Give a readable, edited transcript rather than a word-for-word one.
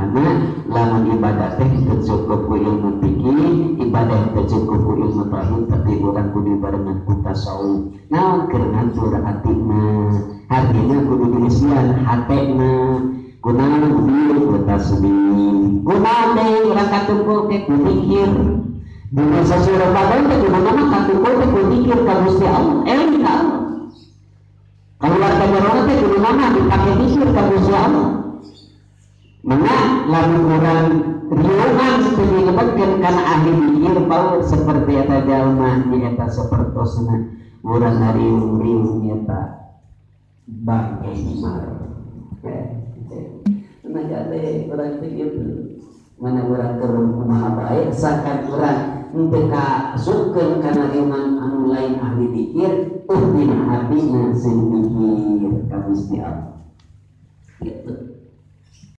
Mana lamun ibadah teh teu cukup ku ilmu fikih, ibadah teu cukup ku ilmu tauhid, tapi urang kudu barengan ku tasawuf. Naon keur ngatur hatina? Hartina kudu diisian hatena. Kunaon dieu ku tasbih. Kunaon deui urang katumpul teh ku zikir. Dina sasi Ramadan teh kudu mah katumpul teh ku zikir ka Gusti Allah, eling ka Allah. Keluar ka jero teh kudu mah dipake zikir ka Gusti Allah. Mana lamun urang riungan teu dilebetkeun kana ahli zikir paur seperti eta jalma nyaeta sapertosna urang ngariung-riung nyaeta bangke himar. Nah kade urang teh kitu. Mana urang keur kumaha bae sakan urang henteu kasupkeun kana riungan anu lain ahli zikir, dina hatina sing zikir ka Gusti Allah. Gitu.